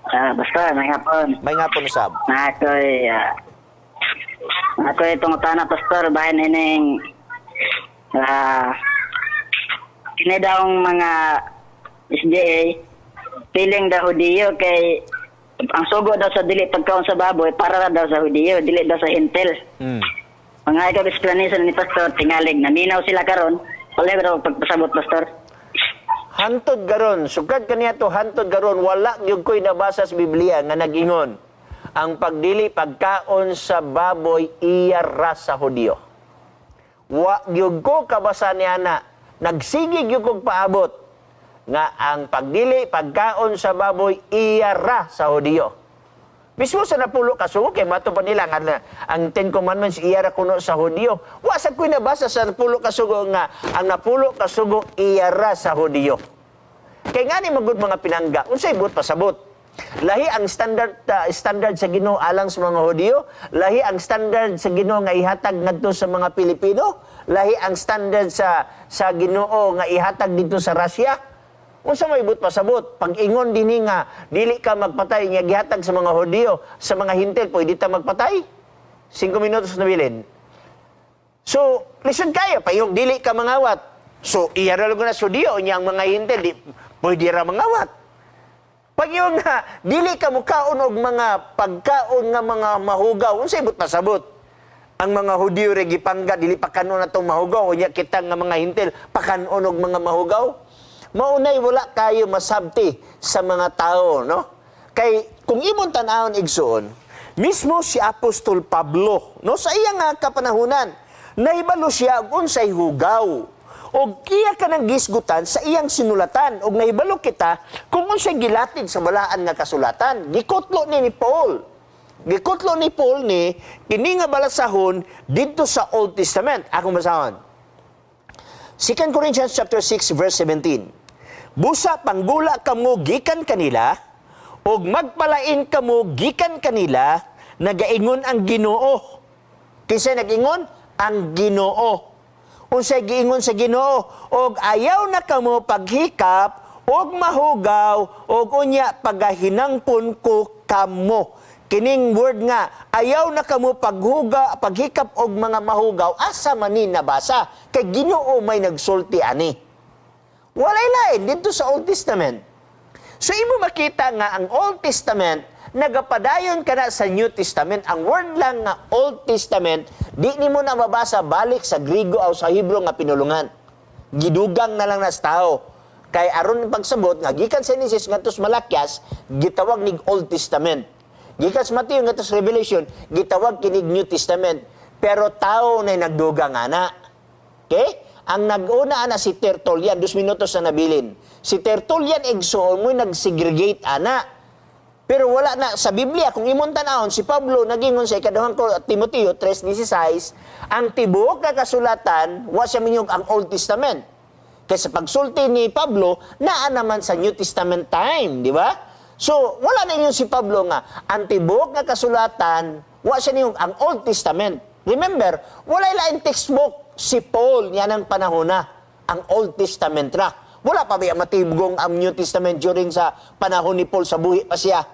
Ah, basta, maayong hapon. Maayong hapon usab. Naa ko'y pangutana, Pastor, bahin ining kini daw mga SDA feeling daw Hudiyo kay ang sugo daw sa dili pagkaon sa baboy para daw sa Hudiyo, dili daw sa Hentil. Mga ikaw explanation ni Pastor, tingalig naminaw sila karon. Wala daw pagpasabot, Pastor. Hantod garon, sukad kaniya to hantod garon, wala gyud ko'y nabasa sa Biblia nga nag-ingon ang pagdili pagkaon sa baboy iya ra sa Hudiyo. Wa gyud ko kabasa niya na nagsige gyud kog paabot nga ang pagdili pagkaon sa baboy iya ra sa Hudiyo. Mismo sa napulo ka sugo, kay mato pa nila nga ang Ten Commandments iya ra kuno sa Hudiyo. Wa sa ko'y nabasa sa napulo ka sugo nga ang napulo ka sugo iya ra sa Hudiyo. Kay ngani magud, mga pinangga, unsay buot pasabot? Lahi ang standard sa Ginoo alang sa mga Hudiyo, lahi ang standard sa Ginoo nga ihatag ngadto sa mga Pilipino, lahi ang standard sa Ginoo nga ihatag dito sa Russia. Unsa may buot pasabot? Pag ingon dinhi nga dili ka magpatay nga gihatag sa mga Hudiyo, sa mga Hentil pwede ta magpatay? 5 minutos na bilin. So, listen kayo, payong dili ka mangawat. So, iya ra na sa Hudiyo, unya ang mga Hentil di pwede ra mangawat. Pag yung nga, dili ka mukaon og mga pagkaon nga mga mahugaw, unsay buot pasabot? Ang mga Hudiyo ra gipangga dili pakanon atong mahugaw, unya kita nga mga Hentil pakanon og mga mahugaw? Maunay wala kayo masabti sa mga tao, no? Kay kung imong tan-awon, igsuon, mismo si Apostol Pablo, no, sa iya nga kapanahunan, nahibalo siya og unsay hugaw. Og iya ka nang gisgutan sa iyang sinulatan og nahibalo kita kung unsay gilatid sa balaan nga kasulatan. Gikutlo ni Paul. Gikutlo ni Paul ni kini nga balasahon didto sa Old Testament. Akong basahon. 2 Corinthians chapter 6 verse 17. "Busa panggula kamo gikan kanila ug magpalain kamo gikan kanila, nagaingon ang Ginoo." Kinsa nag-ingon? Ang Ginoo. Unsay giingon sa Ginoo? "Og ayaw na kamo paghikap og mahugaw og unya pagahinangpon ko kamo." Kining word nga ayaw na kamo paghikap og mga mahugaw, asa man ni nabasa? Kay Ginoo may nagsulti ani. Walay lain dito sa Old Testament. So imo makita nga ang Old Testament nagapadayon kana sa New Testament. Ang word lang nga Old Testament, di nimo na mabasa balik sa Grigo o sa Hebrew nga pinulungan. Gidugang na lang na sa tao. Kay aron pagsabot nga gikan sa Genesis ngadto sa Malakias gitawag nig Old Testament. Gikan sa Mateo ngadto sa Revelation gitawag kinig New Testament. Pero tao na nagdugang ana. Okay? Ang nag-una ana si Tertullian, 2 minutos na nabilin. Si Tertullian, igsoon, mo nag-segregate ana. Pero wala na sa Biblia. Kung imong tan-awon, si Pablo nagingon sa ikaduhang Timoteo 3:16, ang tibuok nga kasulatan, wa siya minyog ang Old Testament. Kaysa pagsulti ni Pablo, naa naman sa New Testament time, di ba? So, wala na ingon si Pablo nga ang tibuok nga kasulatan, wa siya niyong ang Old Testament. Remember, wala lain textbook si Paul niya ng panahon na ang Old Testament ra. Wala pa ba matigong ang New Testament during sa panahon ni Paul sa buhi pa siya?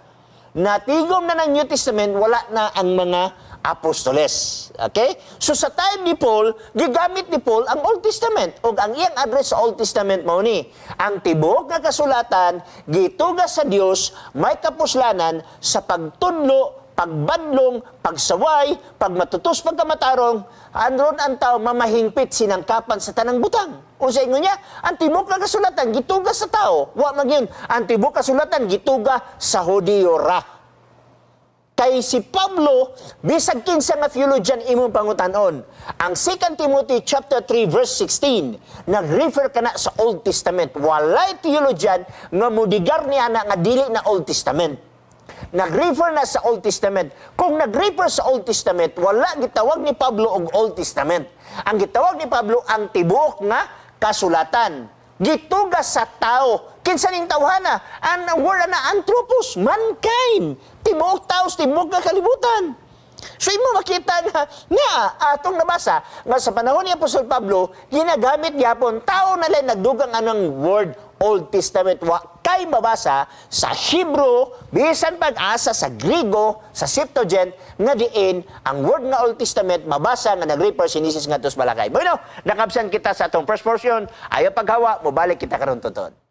Natigom na ng New Testament, wala na ang mga apostoles. Okay? So sa time ni Paul, gigamit ni Paul ang Old Testament. O ang iyang address sa Old Testament mao ni, ang tibuok nga kasulatan, gituga sa Dios, may kapuslanan sa pagtudlo, pagbadlong, pagsaway, pagmatutos, pagkamatarong, aron ang tao mamahingpit sinangkapan sa tanang butang. O sa ingon niya, ang tibuok nga kasulatan gituga sa tao. Wa man yun. Ang tibuok kasulatan gituga sa Hudiyo ra. Kay si Pablo, bisag kinsa nga theologian imong pangutanon, ang 2 Timothy chapter 3 verse 16, nag-refer kana sa Old Testament. Walay theologian nga mudigar niya na nga dili na Old Testament. Nag-refer na sa Old Testament. Kung nag-refer sa Old Testament, wala gitawag ni Pablo og Old Testament. Ang gitawag ni Pablo ang tibuok nga kasulatan. Gituga sa tao. Kinsa ning tawhana? Ang word na anthropos, mankind. Tibuok tao, tibuok nga kalibutan. So imo makita nga nga atong nabasa nga sa panahon ni Apostol Pablo ginagamit gyapon tao na lang nagdugang anang word Old Testament, wa kay mabasa sa Hebrew, bisan pag-asa sa Grigo, sa Septuagint, nga diin ang word nga Old Testament mabasa nga nag-refer si Jesus ngadto sa balakay. Bueno, nakabsan kita sa atong first portion. Ayaw paghawa, mobalik kita karon tutod.